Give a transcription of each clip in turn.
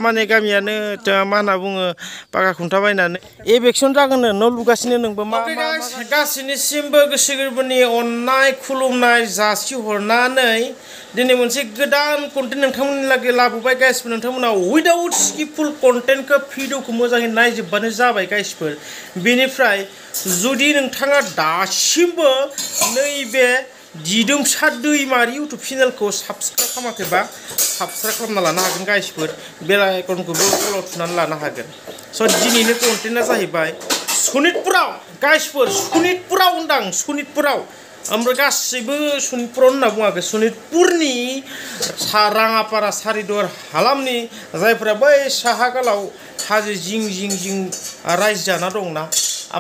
माने गामियानो मा होनना बुङो पाका खुन्था बायनानै एभेक्सन जागोननो न' लुगासिनो नोंबो मा गासिनिसिमबो गोसो गोरबोनि अननाय खुलुमनाय जासिहरनानै दिनै मोनसे गोदान कन्टेन्ट नोंथांमोननि लागै लाबोबाय गाइसफोर नोंथांमोना उइदाउट स्किपफुल कन्टेन्टखौ भिडिअखौ मोजाङै नायजोबबानो जाबाय गाइसफोर बेनिफ्राय जुदि नोंथाङा दासिमबो नैबे दिदोमसा दैमारि इउटुब चेनेलखौ साबस्क्राइब खालामाखैबा साबस्क्राइब खालामना लानो हागोन गाइसफोर बेल आइकनखौबो फल' थुनानै लानो हागोन स' दिनैनि कन्टेन्टआ जाहैबाय सनितपुराव गाइसफोर सनितपुराव होनदां सनितपुराव ओमफ्राय गासैबो सनितपुराव होनना बुङाखै सनितपुरनि राङापारा सारिदुवार हालामनि जायफोरा बै साहा गालाव हाजो जिं जिं जिं रायजो जाना दंना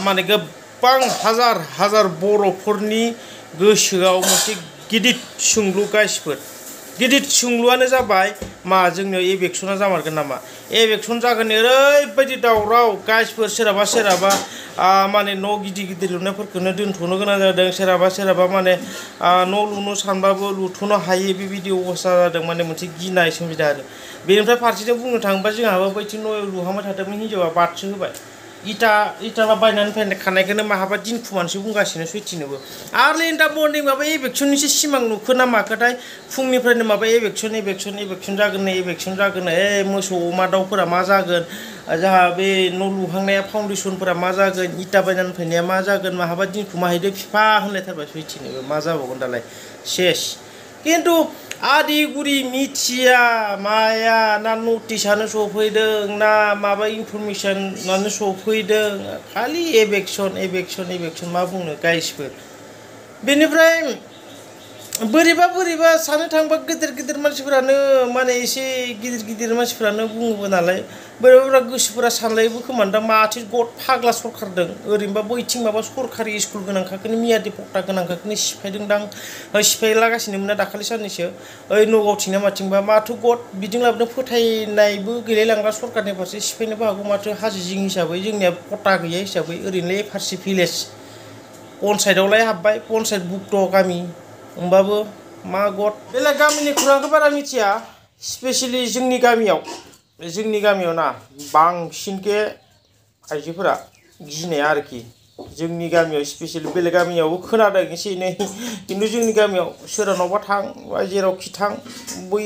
माने गोबां हाजार हाजार बर'फोरनि गोसोआव मोनसे गिदिर सोंलु गाइसफोर गिदिर सोंलुआनो जाबाय मा जोंनियाव एभेक्सना जामारगोन नामा एभेक्सन जागोन ओरैबायदि दावराव गाइसफोर सोरहाबा माने न' गिदिर गिदिर लुनायफोरखौनो दोनथ'नो गोनां जादों सोरहाबा माने न' लुनो सानबाबो लुथ'नो हायै बेबायदि अबस्था जादों माने मोनसे गिनाय सोमजिदों आरो बेनिफ्राय फारसेथिं बुंनो थाङोबा जोंहाबो बैथिं न' लुहांबाय थादोंमोन हिनजावा बादसो होबाय इटा बायनानै फैनाय खानायखौनो माहाबा दिनखुमानोसो बुंगासिनो सैथिनोबो आर्लि इन दा मर्निं माबा एभेक्सननिसो सिमां नुखो ना माखोथाय फुंनिफ्रायनो माबा एभेक्सन जागोन मोसौ अमा दाउफोरा मा जागोन जाहा बे न' लुहांनाया फाउन्डेसनफोरा मा जागोन इटा बायनानै फैनाया मा जागोन माहाबा दिनखुमाहैदो फिफा होनलायथारबाय सैथिनोबो मा जाबावगोन दालाय सेस खिन्थु आदि गुरि मिथिया माया ना नटिसानो सफैदों ना माबा इनफरमेसनानो सफैदों खालि एभेक्सन मा बुंनो गाइसफोर बेनिफ्राय बोरैबा सानो थांबा गिदिर मानसिफोरानो माने एसे गिदिर मानसिफोरानो बुङोबो नालाय बोरैबा गोसोफोरा सानलायोबो खोमा दा माथो गद फाग्ला सरखारदों ओरैनोबा बैथिं माबा सरकारि स्कुल गोनांखाखौनो मियादि पट्टा गोनांखाखौनो सिफायदोंदां सिफायलागासिनोमोन ना दाखालि साननैसो ओइ नगावथिंना माथिंबा माथो गद बिदिं लाबोदों फोथायनायबो गैलायलांला सरकारनि फारसे सिफायनोबो हागौ माथो हाजो जिं हिसाबै जोंनिया पट्टा गैया हिसाबै ओरैनो फारसि भिलेज पन्सायतआवलाय हाबबाय पन्सायत बुक्त गामि होमबाबो मा गद बेलेग गामिनि खौरांखौ बारा मिथिया स्पेसियेलि जोंनि गामियाव ना बांसिनके आइजोफोरा गिनाया आरोखि जोंनि गामियाव स्पेसियेलि बेलेग गामियावबो खोनादों एसे एनै खिन्थु जोंनि गामियाव सोरनावबा थां बा जेरावखि थां बै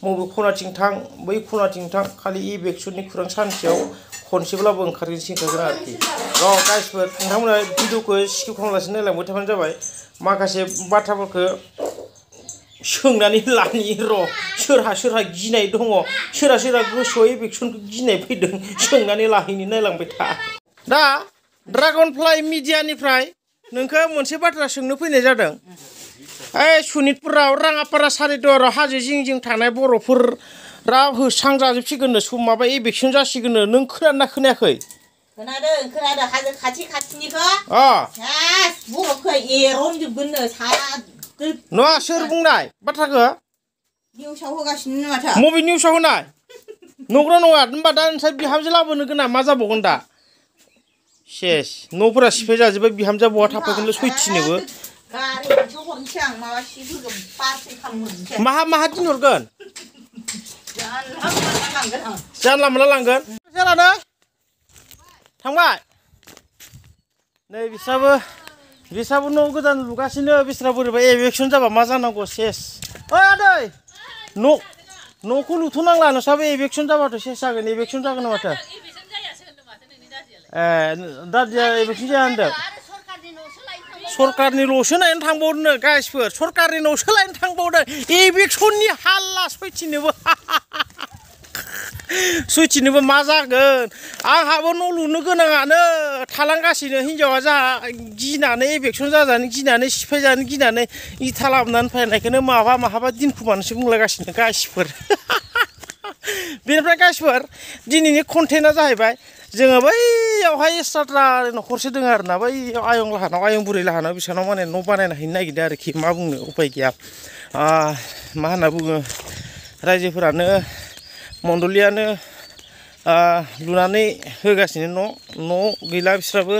बबे खनाथिं थां बै खनाथिं थां खालि एभेक्सननि खौरां सानसेयाव खनसेब्लाबो ओंखारगोन आरोखि गाइसफोर नोंथांमोना भिडिअखौ स्किप खालामलासिनो नायलांबाय थाबानो जाबाय माखासे बाथ्राफोरखौ सोंनानै लानि र' सोरहा गिनाय दङ सोरहा गोसोआव एभेक्सनखौ गिनाय फैदों सोंनानै लाहैनो नायलांबाय था दा ड्रागनफ्लाइ मिडियानिफ्राय नोंखौ मोनसे बाथ्रा सोंनो फैनाय जादों ओइ सनितपुराव राङापारा सारिदुवाराव हाजो जिं जिं थानाय बर'फोरा होस्रांजाजोबसिगोननो माबा एभेक्सन जासिगोननो नों खोनादोंना खोनायाखै खोनादों हाजो खाथिनिखौ बर'खौ एरनजोबगोननो सारा नङा सोर बुंनाय बाथ्राखौ निउसाव होगासिनो माथो मबे निउसाव होनाय नंगौना नङा होनबा दा नोंसोर बिहामजो लाबोनो गोनां मा जाबावगोन दा सेस न'फोरा सिफाय जाजोब्बाय बिहामजोआ बहा थाफैगोनल' सैथिनोबो माहा दिनहरगोन जानला मोनला लांगोन जालानो थांबाय नै बिस्राबो न' गोदान लुगासिनो बिस्रा बोरैबा एभेक्सन जाबा मा जानांगौ सेस ओइ आदै न'खौ लुथ'नांला नोंस्राबो एभेक्सन जाबाथ' सेस जागोन एभेक्सन जागोन माथो दादिया एभेक्सन जाया होनदों सरकारनिल'सो नायनो थांबावदों गाइसफोर सरकारनि न'सो लायनो थांबावदों एभेक्सननि हाल्ला सैथिनोबो मा जागोन आंहाबो न' लुनो गोनाङानो थालांगासिनो हिनजावा जाहा गिनानै एभेक्सन जाजानो गिनानै सिफायजानो गिनानै इथा लाबोनानै फैनायखौनो माहाबा दिनखुमानोसो बुंलायगासिनो गाइसफोर बेनिफ्राय गाइसफोर दिनैनि कन्टेन्टआ जाहैबाय जोङो बैयावहाय एक्सट्रा न'खरसे दङ आरोना बैयाव आयं बुरै लाहानाव बिसानाव माने न' बानायना हैनो नागिरदों आरोखि मा बुंनो उपाय गैया मा होनना बुङो रायजोफोरानो मण्डलियानो लुनानै होगासिनो न' गैला बिस्राबो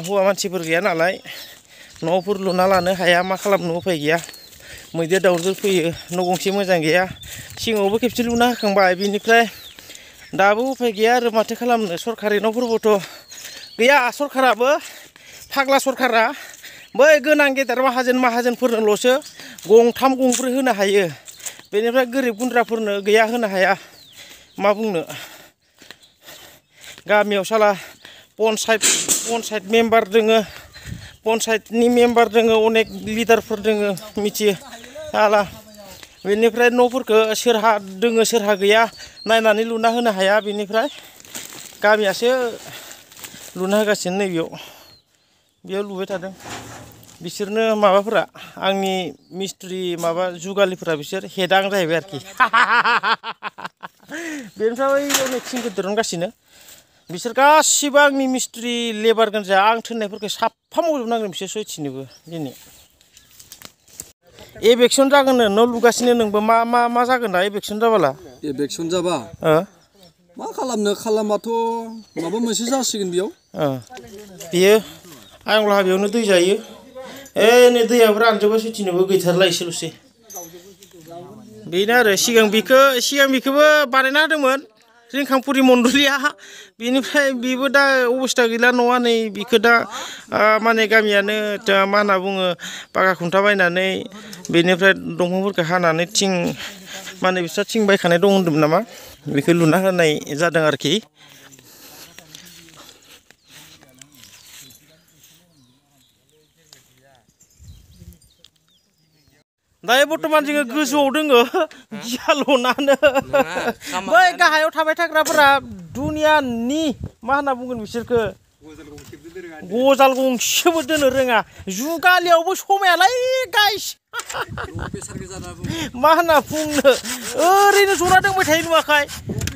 हौवा मानसिफोर गैया नालाय न'फोर लुना लानो हाया मा खालामनो उपाय गैया मैदेर दावदेर फैयो न' गंसे मोजां गैया सिङावबो खेबसे लुना होखांबाय बिनिफ्राय दाबो उफाय गैया आरो माथो खालामनो सरकारि न'फोरबोथ' गैया सरकाराबो फाग्ला सरकारा बै गोनां गेदेर माहाजोनफोरनोल'सो गंथाम गंब्रै होनो हायो बेनिफ्राय गोरिब गुन्द्राफोरनो गैया होनो हाया मा बुंनो गामियाव साला पन्सायत मेम्बार दोङो पन्सायतनि मेम्बार दोङो अनेक लिडारफोर दोङो मिथियो साला बेनिफ्राय न'फोरखौ सोरहा दोङो सोरहा गैया नायनानै लुना होनो हाया बेनिफ्राय गामियासो लुना होगासिनो बेयाव लुबाय थादों बिसोरनो माबाफोरा आंनि मिस्ट्रि माबा जुगालिफोरा बिसोर हेदां जाहैबाय आरोखि बेनिफ्राय अनेक थिंखौ दिरुनगासिनो बिसोर गासिबो आंनि मिस्ट्रि लेबार गोजा आं थिननायफोरखौ साफा मावजोबनांगोन बिसोर सयथिनोबो दिनै इलेक्सन जागोननो न' लुगासिनो नोंबो मा जागोन दा इलेक्सन जाबाला इलेक्सन जाबा मा खालामनो खालामाथ' माबा मोनसे जासिगोन बेयाव बेयो आंला बेयावनो दै जायो नै दैयाबो रानजोबा सयथिनोबो गैथारला एसेल'सै बेनो आरो सिगां बेखौबो बानायना होदोंमोन रिंखांपुरि मण्डलिया बेनिफ्राय बेबो दा अबस्था गैला नङा नै बेखौ दा माने गामियानो मा होनना बुङो पाका खुन्था बायनानै बेनिफ्राय दंफांफोरखौ हानानै थिं माने बिस्रा थिं बायखानाय दं होन्दोंमोन नामा बेखौ लुना होनाय जादों आरोखि दायो बर्थमान जोङो गोजौआव दोङो गियाल'नानो बै गाहायाव थाबाय थाग्राफोरा दुनियानि मा होनना बुंगोन बिसोरखौ गजाल गंसेबो दोनो रोङा जुगालियावबो समायालाय गाइस मा होनना बुंनो ओरैनो जना दोंबाय थायो नुवाखै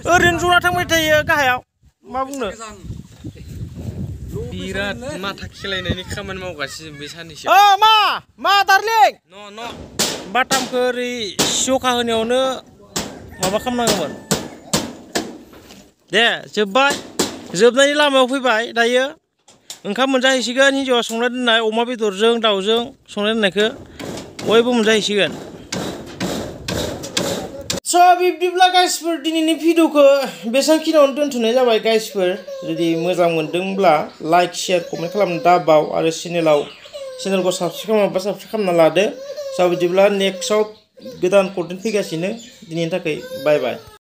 ओरैनो जना थांबाय थायो गाहायाव मा बुंनो बिराद माथा खेलायनायनि खामानि मावगासिनो बे सानैसो मा दार्लिं न' बाटामखौ ओरै जखा होनायावनो माबा खालामनांगौमोन दे जोबनायनि लामायाव फैबाय दायो ओंखाम मोनजाहैसिगोन हिन्जावा संना दोननाय अमा बेदरजों दाउजों संना दोननायखौ बयबो मोनजाहैसिगोन स' बिब्दिब्ला गाइसफोर दिनैनि भिडिअखौ बेसांखिनियावनो दोनथ'नाय जाबाय गाइसफोर जुदि मोजां मोनदोंब्ला लाइक शेयार कमेन्ट खालामनो दाबाव आरो चेनेलखौ साबस्क्राइब खालामना लादो स' बिदिब्ला नेक्स्टआव गोदान कन्टेन्ट फैगासिनो दिनैनि थाखाय बाय बाय